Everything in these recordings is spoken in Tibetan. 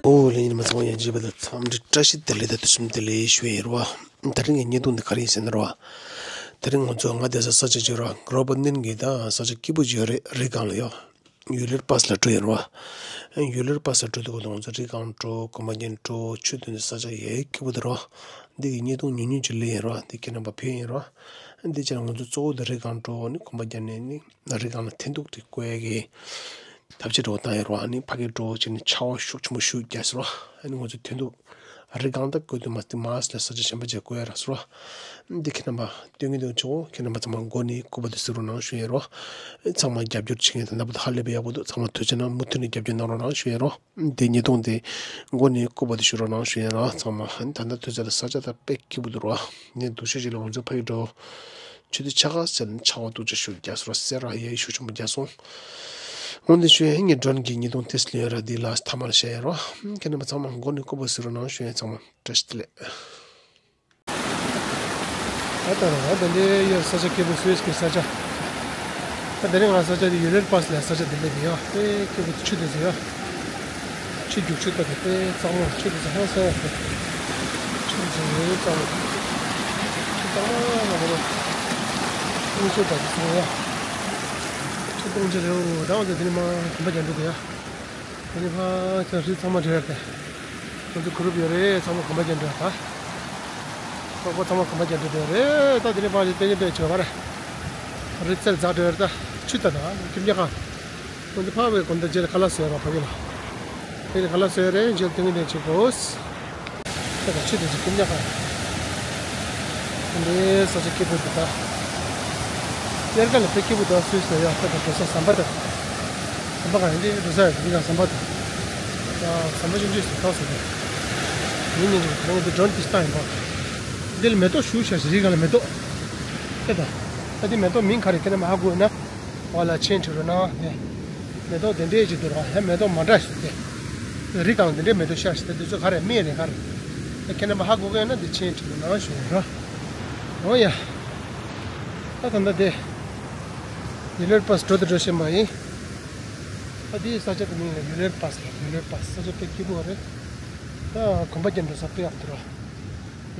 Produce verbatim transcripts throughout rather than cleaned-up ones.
ཨོ་ལེ། ཉི་མ་ཚང་མ་ཡང་བྱིས་པ་དང་འཚམས་འདྲི་བཀྲ་ཤིས་བདེ་ལེགས་དང་དུས་གསུམ་བདེ་ལེགས་ཞུ་ཡ་ཡིན་རོ། ད་རིང་གི་བརྙན་ཐུང་འདི་ག་རེ་ཡིན་ཟེར་ན་རོ། དེ་རིང་ང་ཚོ་ང་བསྡད་ས་ས་ཆ་ཅིག་རོ། གྲོ་པ་ནན་གི་ད་ས་ཆ་སྐྱིད་པོ་ཅིག་ཡོད་རེད། རི་སྒང་ལ་ཡོད། ཡུ་ལེར་པཱས་ལ་འགྲོ་ཡིན་རོ། ཡུ་ལེར་པཱས་ལ་འགྲོ་དུས་ང་ཚོ་རི་སྒང་འགྲོ། གོམ་པ་རྒྱག་འགྲོ། ཆུ་འདི་ཚོ་ས་ཆ་ཡ་སྐྱིད་པོ་འདུག་རོ། འདི་གི་བརྙན་ཐུང་ཉུང་ཉུང་ཅིག་ལེན་ཡིན་རོ། འདི་ཁྱེད་རྣམ་པ་ཕེབས་ཡིན་རོ། འདི་ཕྱིར་ང་ཚོ་གཙོ་བོ་འདི་རི་སྒང་འགྲོ་ནི་གོམ་པ་རྒྱག་ནས་ནི་རི་སྒང་ལ་ཐན་ཐུག་དེ་བཀོལ་ཡ་གི་ཐབས་ཤེས་འགྲོ་བཏང་ཡིན་རོ། ཨ་ནི་ཕ་གི་འགྲོ་བྱས་ནས་ཆར་པ་ཤུགས་ཆེན་པོ་ཤུགས་རྒྱག་སོང་རོ། ཨ་ནི་ང་ཚོ་ཐན་ཐུག་རི་སྒང་ད་བཀོལ་དུས་མ་སྟེ་མར་ལ་ས་ཆ་གཞན་པ་ཅིག་བཀོལ་ཡ་རག་སོང་རོ། འདི་ཁྱེད་རྣམ་པ་སྟོན་གྱི་འདུག་ཆོག་ཁྱེད་རྣམ་པ་ཚང་མ་མགོ་ནས་སྐུ་པར་དེ་གཟིགས་རོགས་གནང་ཞུ་ཡིན་རོ། ཚང་མ་རྒྱབ་སྐྱོར་བྱེད་མཁན་དང་ལྟ་བུ་དེ་ཧ་ལས་པའི་ཡག་པོ་འདུག་ཚང་མ་ཐུགས་རྗེ་གནང་། མུ་མཐུད་ནས་རྒྱབ་སྐྱོར་གནང་རོགས་གནང་ཞུ་ཡིན་རོ། འདི་བརྙན་ཐུང་དེ་མགོ་ནས་སྐུ་པར་དེ་གཟིགས་རོགས་གནང་ཞུ་ཡིན་རོ། ཚང་མ་ད་ལྟ་དུས་ཚོད་ལ་ས་ཆ་ད་དཔེ་སྐྱིད་པོ་འདུག་རོ། ངས་འདུག་ཤོས་ཤིག་ལ་ང་ཚོ་ཕ་གི་འགྲོ། ཆུ་དེ་ཆར་པ་ཟེར་ན་ཆར་པ་སྡུག་ཅག་ཤུགས་རྒྱག་སོང་རོ། སེར་ར་ཡ་ཤུགས་ཆེན་པོ་རྒྱག་སོང་། འོན་ཏེ་ཞུ་ཡ་ངས་ཌོན་གྱི་ཉིས་སྟོང་ཏེས་ལེན་ཡོད་ར། འདི་ལ་ཐ་མར་བཤད་ཡ་རོ། ཁྱེད་རྣམ་པ་ཚང་མ་མགོ་ནས་སྐུ་པར་གཟིགས་རོགས་གནང་ཞུ་ཡ། ཚང་མ་བཀྲ་ཤིས་བདེ་ལེགས། ད་ལྟ་ར་ད་འདི་ཡོད་ས་ཆ་སྐྱིད་པོ་སུད་སི་གི་ས་ཆ། ད་དེ་རིང་ང་ས་ཆ་འདི་ཡུ་ལེར་པཱས་ལ་ས་ཆ་འདི་འདྲ་འདི་ཡོད། དཔེ་སྐྱིད་པོ་ཆུ་དེ་ཚོ་ཡོད། ཆུ་རྒྱུག་ཆུ་ལྟ་དེ་དཔེ་གཙང་མ། ཆུ་དེ་ཚོ་ཧང་སང་ཡོད་དེ། ཆུ་དེ་ཚོ་ཡོད་གཙང་མ། ཆུ་གཙང་མ་མ་རེད། སྟོང་ཆུ་ལྟ་དེ་ཚོ་ཡོད། ཆུ་སྟོང་ཆུ་རེད། འོ་ད་འོ་ད་དེ་ནི་མ་གོམ་པ་རྒྱག་འགྲོ་གི་ཡ། དེ་ནི་ཕ་ཚ་རི་ཚང་མ་འགྲོ་ཡ་དེ། ང་ཚོ་གུ་རུབ་ཡོད་རེད། ཚང་མ་གོམ་པ་རྒྱག་འགྲོ་ཡ་ད། གྲོགས་པོ་ཚང་མ་གོམ་པ་རྒྱག་འགྲོ་འགྲོ་ཡ་རེད། ད་དེ་ནི་ཕ་ཚ་དེ་ནི་དཔེ་བྱོས་པ་རེད། རི་རྩེར་འཛེགས་འགྲོ་ཡ་རེད་ད། ཆུ་ལྟ་ད་ཁྱིམ་རྒྱག་ག་ཁོང་ཚོ་ཕ་བའི་དགོན་སྡེ་རྗེས་ལ་ཁ་ལག་བཟོས་རོགས་ཕ་གི་ལ། དེ་ལ་ཁ་ལག་བཟོས་རེད། རྗེས་ལ་ཏིང་ངེ་འདོན་བྱེད་དགོས། ད་ལྟ་ཆུ་དེ་ཚོ་ཁྱིམ་རྒྱག་ག་འདི་ས་ཆ་སྐྱིད་པོ་འདུག་ད། དབྱར་ཁ་ལ་དཔེ་སྐྱིད་པོ་འདུག་སུད་སི་ལ་ཡ། ད་ལྟ་འགྲོ་ས་ཟམ་པ་དང་། ཟམ་པ་གང་ཡིན་འདི་འགྲོ་ས་ཡ་འདི་ག་ཟམ་པ་དང་། ཡ་ཟམ་པ་ཆུང་ཆུང་ཞིག་ཐོག་ཟེར་ཏེ། ཡིན་ནི་འདི་ང་འདི་ཌོན་ཏིས་ཏ་ཡིན་པ། འདི་ལ་མེ་ཏོག་ཞུ་ཤ་ཞིག་རི་གང་ལ་མེ་ཏོག་ད་ལྟ་ད་འདི་མེ་ཏོག་མིང་ག་རེ་ཁྱེད་རྣམ་ཧ་གོ་ན། འོ་ལ་མཆན་བྲིས་རོགས་གནང་། དེ་མེ་ཏོག་དེ་འདྲས་ཅིག་འདུག་ར། ཧེ་མེ་ཏོག་མ་འདྲ་ཞིག་དེ། རི་སྒང་དེ་འདྲས་མེ་ཏོག་ཤར་ཞིག་དེ་དེ་ཚོ་ག་རེ་སྨན་རེད་ག་རེ། ད་ཁྱེད་རྣམ་པ་ཧ་གོ་གི་ཡོད་ན་དེ་མཆན་བྲིས་རོགས་གནང་ཞུ་ཡིན་ར། འོ་ཡ། ད་ད་ལྟ་དེ། ཡུ་ལེར་པཱས་འགྲོ་དང་འགྲོ་བཞིན་པ་ཡིན། ད་དེའི་ས་ཆ་དེ་མིང་ལ་ཡུ་ལེར་པཱས་ལ། ཡུ་ལེར་པཱས་ས་ཆ་དཔེ་སྐྱིད་པོ་རེད། ད་གོམ་པ་རྒྱག་འགྲོ་ས་དཔེ་ཡག་འདུག་ར།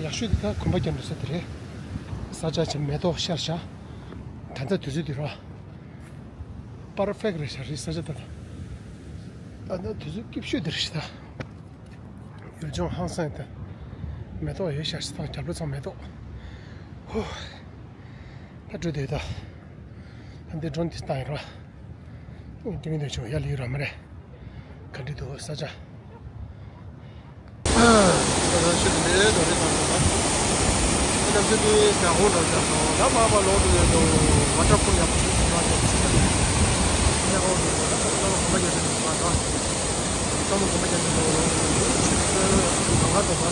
ཡག་ཤོས་དེ་ད་གོམ་པ་རྒྱག་འགྲོ་ས་དེ་རེད། ས་ཆ་ཆེ་མེ་ཏོག་ཤར་ཤག་ད་ལྟ་དུས་ཚོད་དེ་ར། པར་ཕེག་རེད་ཤག་རི་ས་ཆ་ད་ད། ད་ལྟ་དུས་ཚོད་སྐྱིད་ཤོས་དེ་རེད་ཤག་ད། ཡུལ་ལྗོངས་ཧང་སང་ཡིན་ད། མེ་ཏོག་ཡོད་ཤག་ཤག་ད་རྒྱབ་ལོགས་ཚང་མེ་ཏོག་ཧུ། ད་འགྲོ་དེ་ད། ད་འདི་ཌོན་ཏིས་ཏ་ཡིན་ར། ཏིང་ངེ་འདོན་བྱེད་ཡ་ལི་ར་མ་རེད། ག་འདྲ་འདུག་ས་ཆ། ད་ཆུ་དེ་འདྲའི་དོ་རེད་གང་འདུག་ན། ཁྱེད་རྣམ་ཚོ་གིས་ཉ་ཧོང་འགྲོ་བཞག་སོང་། ད་མར་མར་ལོག་འགྲོ་ཡོད་དོ། ཝ་ཊར་ཕོལ་ཡག་པོ་ཞིག་སོང་མ་ཤེས་ཟིན་ན། ཉ་ཧོང་འགྲོ་ཡོད་ད། ཚང་མ་གོམ་པ་རྒྱག་འགྲོ་འདུག་ང་ད། ཚང་མ་གོམ་པ་རྒྱག་འགྲོ་འདུག་ཆུ་དེ་ཚོ་གང་ག་འགྲོ་ད།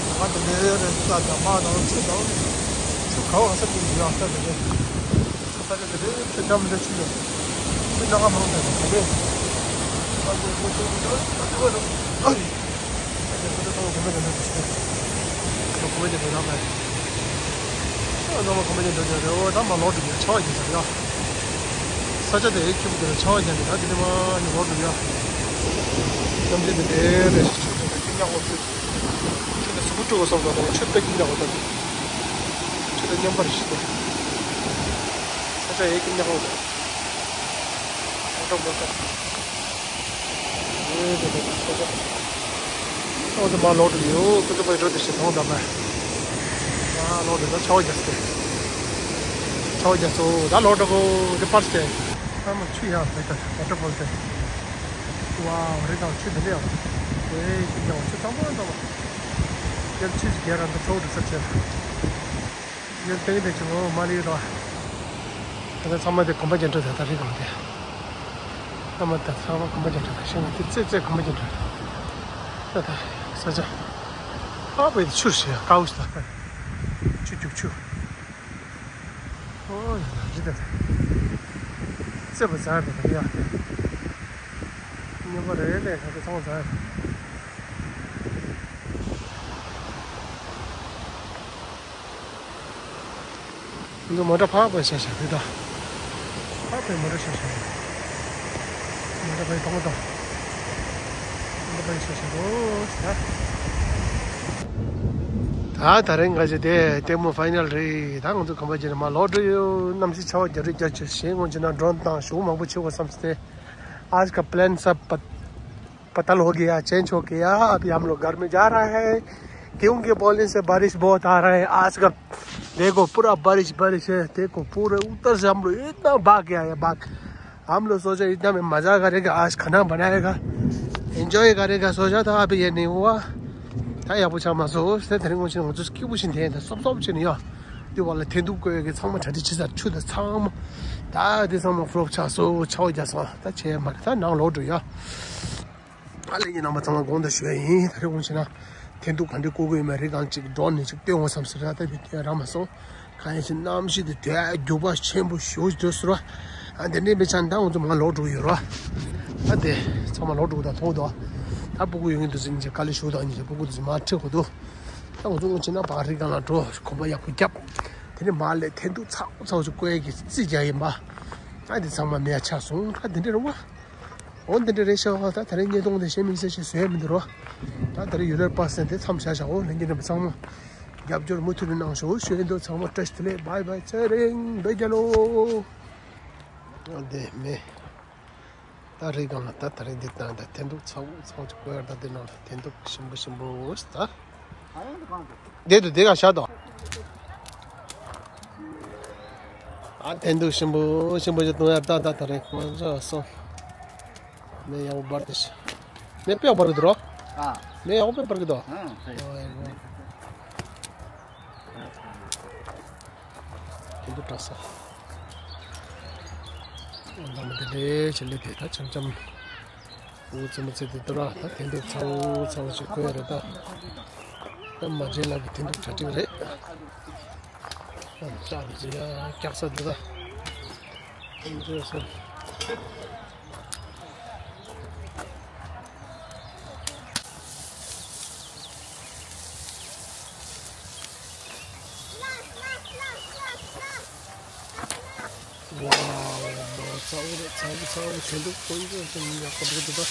གང་ག་དེ་འདྲའི་རེད། ས་དང་མར་དང་ཆུ་དང་། ཆུ་ག་བ་ས་དེ་ཡོད་ཨ་ས་དེ་འདྲ། ས་ཆ་དེ་རེད། ཆུ་འགྲམ་འདྲ་ཆུ་ཡོད། ཆུ་སྣ་ཁ་མང་དྲགས་དང་ག་རེ། ཨ་ཙི་ཨ་ཙི་ཨ་ཙི་ཨ་ཙི་ཨ་ཙི། ཨ་ཙི་ཨ་ཙི་ཨ་ཙི། ཨ་ཙི་ཨ་ཙི་ཨ་ཙི། ཨ་ཙི་ཨ་ཙི་ཨ་ཙི། ཨ་ནང་མ་གོམ་པ་ཅན་འདྲ་འདྲ་རེད། འོ་ད་མ་ལོག་འགྲོ་གི་ཡ། ཆར་པ་རྒྱག་ས་རེད་ཡ། ས་ཆ་དེ་ཁྱི་པོ་དེ་ལ་ཆར་པ་རྒྱག་ནས་ད་དེ་ནས་མ་ནི་ལོག་འགྲོ་གི་ཡ། གནམ་གཤིས་དེ་འདྲ་རེད། ཆུ་ཚོད་དེ་སྐྱིད་ཉག་པོ་ཚོད། ཆུ་དེ་གཟུགས་པོ་སྤྲུག་གོ་བསམ་ས་དང་ཆུ་དཔེ་སྐྱིད་ཉག་པོ་དང་། ཆུ་དེ་མཉམ་པར་ཞིག་དང་། ས་ཆ་ཡེ་སྐྱིད་ཉག་པོ་དང་། ཨོ་ཏོ་མོ་ཏོ། ཨོ་ཏོ་མ་ལོག་འགྲོ་ཡོད། ཀུན་ཏུ་པའི་འགྲོ་དེ་ཞིག་མཐོང་དང་མ། མ་ལོག་འགྲོ་ད་ཆར་པ་རྒྱག་སྟེ། ཆར་པ་རྒྱག་སོ་ད་ལོག་འགྲོ་གོ་དེ་པར་སྟེ། ཨ་མ་ཆུ་ཡག་པོ་ད་ཝ་ཊར་ཕོལ་དེ། ཝའོ་རི་དང་ཆུ་འདི་འདྲ་ཡག་པོ། ཨེ་ཆུ་ཡག་པོ་ཆུ་ཚང་མ་ཚང་མ། ཡར་ཆུ་ཞིག་རྒྱག་ར་འདི་ཚོགས་འགྲོ་ས་ཆེ། ཡར་ཏེང་ཏེང་ཆུ་ངོ་མ་ལི་ར། ད་ལྟ་ཚང་མ་དེ་གོམ་པ་རྒྱག་འགྲོ་ད་ད་རི་སྒང་དེ། ཚང་མ་ད་ཚང་མ་གོམ་པ་རྒྱག་འགྲོ་ད་ཤེས་ན་དེ་ཙེ་ཙེ་གོམ་པ་རྒྱག་འགྲོ་ད། ད་ད་ས་ཆ། ཨ་བའི་ཆུ་ཞིག་དཀར་པོ་ཞིག་ད། ཆུ་རྒྱུག་ཆུ། ཨོ་ཡ་ཡ་རི་ད་ད། རྩེ་པོ་ཛར་ད་ད་ཡ། སྨྱོན་པ་རེད་ལས་ད་ད་ཚང་མ་ཛར། ང་ཚོ་མོ་ཊ་ཕར་ཕར་བཞག་བཞག་རེད་ད། ཕར་ཕར་མོ་ཊ་བཞག་བཞག་ད་ད་རིང་ག་ཅི་དེ་ལྟད་མོ་ཕའི་ནལ་རེད། ད་ང་ཚོ་གམ་པ་ཅི་ནས་མར་ལོག་འགྲོ་ཡོད། གནམ་གཤིས་ཆར་པ་རྒྱག་རེད་རྒྱག་ཆེ་ཞེས་སྔོན་ཆད་ན་ཌོན་དང་ཞུ་མང་པོ་བྱེད་དགོས་བསམ་སྟེ། आज का प्लान सब पत- पतल हो गया, चेंज हो गया। अभी हम लोग घर में जा रहा है, क्योंकि बोलने से बारिश बहुत आ रहा है। आज का देखो, पूरा बारिश बारिश है। देखो, पूरे उधर से हम लोग इतना भाग के आए, भाग। हम लोग सोचा इतना में मजा करेगा, आज खाना बनाएगा, एंजॉय करेगा, सोचा था, अभी ये नहीं हुआ। ད་ཡག་པོ་ཆགས་མ་སོང་། ད་དེ་རིང་ངོ་ཆེན་ང་ཚོ་སྐྱིད་པོ་ཞིག་འཐེན་ད་སོབ་སོབ་བྱས་ནས་ཡ། དེ་བ་ལ་འཐེན་ཐུག་བཀོད་ཡོད་གི་ཚང་མ་གྲ་སྒྲིག་བྱས་ཚར། ཆུ་དང་ཚང་མ་ད་དེ་ཚང་མ་ཕོ་ལོབ་ཆགས་སོང་། ཆར་པ་རྒྱག་སོང་། ད་བྱས་མ་གི་ད་ནང་ལོག་འགྲོ་ཡ། ཨ་ལེ་ཡིན་ནང་མ་ཚང་མ་དགོངས་དག་ཞུ་ཡ་ཡིན། ད་རེས་འོང་ཕྱིན་ན་འཐེན་ཐུག་ག་འདྲས་བཀོད་དགོས་ཡོད་མེད་རི་སྒང་ཅིག་ཌོན་ནས་ཅིག་སྟོན་འོང་བསམ་ཟེར། ད་ལྟ་བུ་དེ་རག་མ་སོང་། གང་ཡིན་ཕྱིན་གནམ་གཤིས་དེ་དེ་རྒྱུག་པ་ཆེན་པོ་ཞེ་པོ་ཅིག་འདུག་ཟེར་བ། ཨ་དེ་འདྲས་མེད་ཆ་ད་ང་ཚོ་མར་ལོག་འགྲོ་གི་ཡོད་ར། ཨ་དེ་ཚང་མ་ལོག་འགྲོ་གི་ད་མཐོང་འདུག་ད་སྤུ་གུ་ཡོད་མཁན་དེ་ཚོ་ཉིན་ཅིག་དཀའ་ལས་ཞུ་དང་ཉིན་ཅིག་སྤུ་གུ་དེ་ཚོ་མར་ཁྲིད་དགོས་འདུག་ད་ང་ཚོ་འོང་ཕྱིན་ན་ཕར་རི་སྒང་ལ་འགྲོ། གོམ་པ་ཡག་པོ་བརྒྱབ། དེ་ནས་མར་ལས་འཐེན་ཐུག་ཚ་བོ་ཚ་བོ་ཅིག་བཀོད་ཡ་གི་རྩིས་རྒྱག་ཡིན་པ། ཨ་དེ་ཚང་མ་མེད་ཡ་ཆགས་སོང་། ད་དེ་འདྲས་རེད་བ། འོ་འདི་འདྲ་རེད་ཤག་ད་ད་རེས་བརྙན་ཐུང་འདི་གཞན་མི་སེ་ཞིག་བཟོས་མི་འདུག་རོ། ད་ད་རེས་ཡུ་ལེར་པ་སེ་འདི་མཚམས་བཞག་བཞག་འོ། ལྷན་རྒྱས་རྣམ་པ་ཚང་མ་རྒྱབ་སྐྱོར་མུ་མཐུད་ནས་གནང་ཤོག་ཞུ་ཡིན་འདུག་ཚང་མ་བཀྲ་ཤིས་བདེ་ལེགས། བྷའི་བྷའི། ཚེ་རིང་བོད་རྒྱལ་ལོ། འདི་མེད། ད་རེས་གང་ལ་ད་ད་རེས་འདི་ད་ད་འཐེན་ཐུག་ཚ་བོ་ཚ་བོ་ཅིག་བཀོད་ཡ། ད་འདི་ནང་ལ་འཐེན་ཐུག་ཞིམ་པོ་ཞིམ་པོ་ད། དེ་དུ་དེ་ག་ཤ་དོ། ཨ་འཐེན་ཐུག་ཞིམ་པོ་ཞིམ་པོ་ཞིག་བཏུང་ཡ། ད་ད་ད་རེས་ཁོང་ཚོ་སོང་། མེ་ཡག་པོ་འབར་དེ་ཤི། མེ་དཔེ་ཡག་པོ་འབར་གི་འདུག་རོ། ཨ། མེ་ཡག་པོ་དཔེ་འབར་གི་འདུག་ཨ། འཐེན་ཐུག་དྲག་སོང་། འདམ་དེ་འདྲའི་ཆེ་ལེ་དེ་ད་འཆམ་འཆམ། འུ་ཙི་མི་ཙི་དེ་ཏུ་ར་ད་འཐེན་ཐུག་ཚ་བོ་ཚ་བོ་ཞིག་བཀོད་ཡ་རེད་ད། ད་མ་བྱན་ལགས་ཀྱི་འཐེན་ཐུག་གྲ་སྒྲིག་རེད། ཨ་ལྕགས་དེ་ཅི་ཡ་སྐྱག་ས་འདི་ད། འཐེན་ཐུག་ས། ཝའོ། ཚ་བོ་རེད། ཚ་བོ་ཚ་བོ། འཐེན་ཐུག་ཁོང་ཚོ་ཅུང་ཡག་པོ་འདུག་འདུག་པ།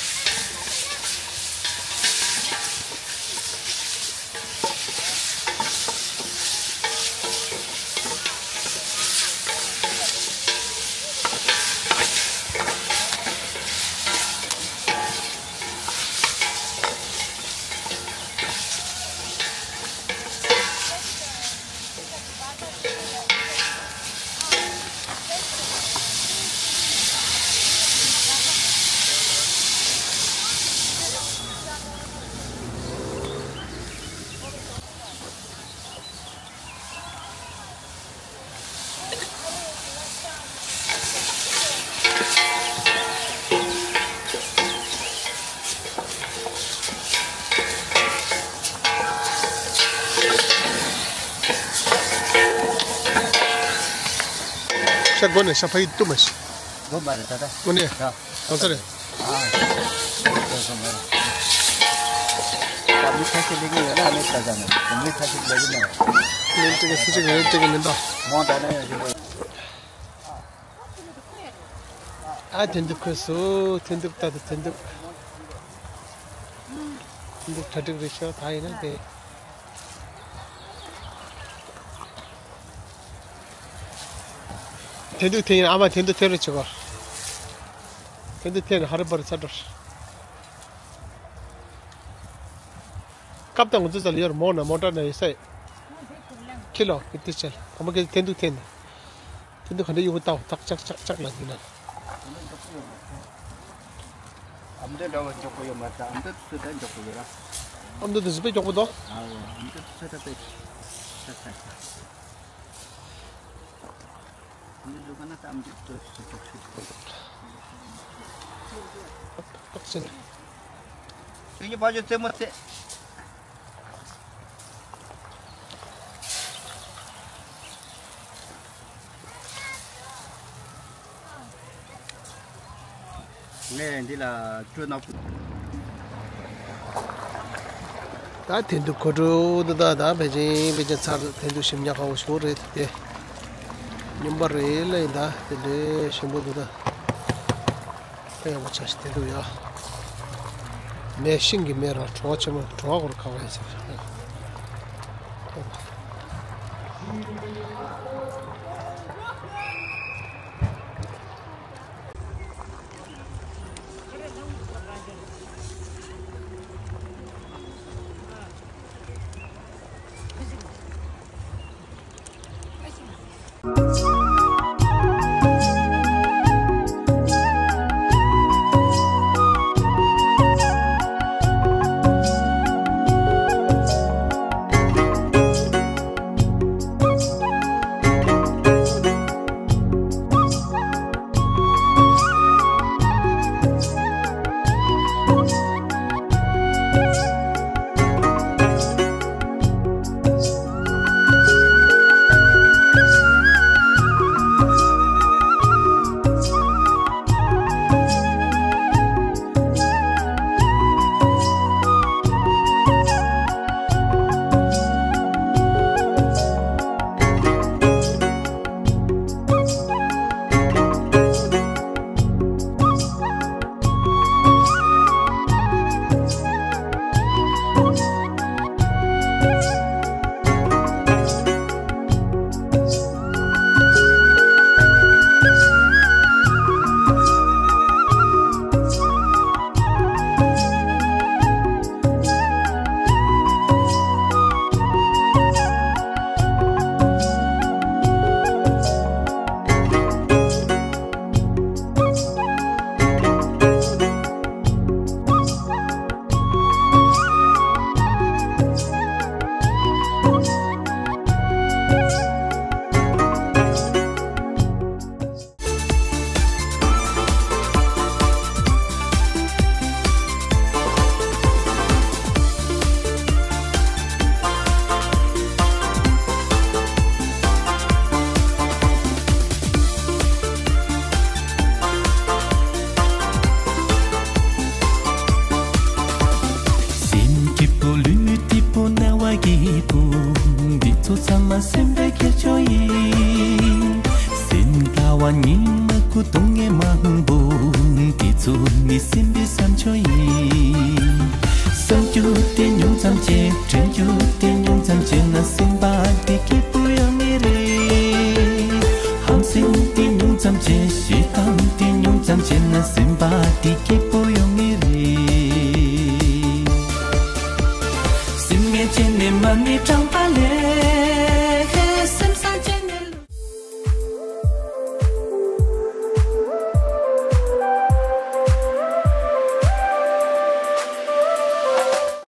ཤ་སྒོ་ནས་ཤ་ཕ་ཡི་བཏུ་མ་ཤི། སྒོ་མ་རེད་ད་ད། སྒོ་ནས། ད། གང་ས་རེད། ཨ། ད་ད་ད། ད་མི་ཁ་ཤས་ལེགས་ཡོད་ན་མི་ཁ་ཤས་ན། མི་ཁ་ཤས་ལེགས་ཡོད་ན། ལེན་ཏིག་སུ་ཅིག་ལེན་ཏིག་མིན་ད། མོ་ད་ན་ཡོད་ཞིག་ཨ། འཐེན་ཐུག་ཁོས་སུ། འཐེན་ཐུག་ད་ད་འཐེན་ཐུག་འཐེན་ཐུག་གྲ་སྒྲིག་རེད་ཤག་ད་ཡིན་ན་དེ། འཐེན་ཐུག་འཐེན་ཡིན། ཨ་མ་འཐེན་ཐུག་འཐེན་རེ་བྱེད་གོ། འཐེན་ཐུག་འཐེན་རེ་ཧ་རི་པ་རི་ཚ་འགྲོ། སྐབས་དང་འུ་ཚོ་ཚ་ལ་ཡོད་རེད། མོ་ན་མོ་ཊ་ན་ཡོད་ས་ཡོད། ཁྱི་ལོ་གི་ཏི་ཆེ་ལ་གོ་མ་གི་འཐེན་ཐུག་འཐེན་ནས། དེ་འདི་ག་འདྲ་ཡོད་པ་ལྟ་བ་ཐག་ཅག་ཅག་ཅག་ལ་འདི་ན། ཨ་མདོ་འདྲ་བ་མགྱོགས་པོ་ཡོད་མ་རེད། ཨ་མདོ་དེ་ཚོ་ད་མགྱོགས་པོ་ཡོད་ར། ཨ་མདོ་དེ་ཚོ་དཔེ་མགྱོགས་པོ་འདུག་ཨ་འོ། ཨ་མདོ་དེ་ཚོ་ད་དཔེ་ཤ་ཚ། ཨ་མདོ་འགྲོ་ག་ན་ད་ཨ་མདོ་དེ་ཚོ་མགྱོགས་ཤོས་ཏག་ཏག་ཟེར། ཁྱོད་ཀྱི་ཕ་ཆོས་རྩེད་མོ་རྩེ། ངས་འདི་ལ་བཅོས་ན། ད་འཐེན་ཐུག་ཁོ་ཁྲོ་འདུག་ད་ད་ཕལ་ཆེར་ཕལ་ཆེར་ཚར་འཐེན་ཐུག་ཞིམ་ཉག་ཁ་བོ་ཞིག་རེད་དེ། སྨྱོན་པ་རེད་ལ་ཡིན་ད་དེ་འདྲའི་ཞིམ་པོ་འདུག་ད། དཔེ་ཡག་པོ་ཆགས་ཤིག་དེ་འདུག་ཡ། མེ་ཤིང་གི་མེ་ར་བྲོ་བ་ཆེན་མོ་བྲོ་བ་སྐོར་ག་བ་ཡིན་ཟེར། སེམས་སྐྱིད་པོ་ལུས་སྐྱིད་པོ་རྣ་བ་སྐྱིད་པོ། འདི་ཚོ་ཚང་མ་སེམས་པའི་ཁྱད་ཆོས་ཡིན། སེམས་དགའ་བ་ཉི་མ་སྐུ་གདུང་ངེ་མང་པོ། འདི་ཚོ་ནི་སེམས་པའི་བསམ་སྤྱོད་ཡིན། བསམ་རྒྱུ་དེ་ཉུང་ཙམ་བྱས། དྲན་རྒྱུ་དེ་ཉུང་ཙམ་བྱས་ན། སེམས་པ་འདི་སྐྱིད་པོ་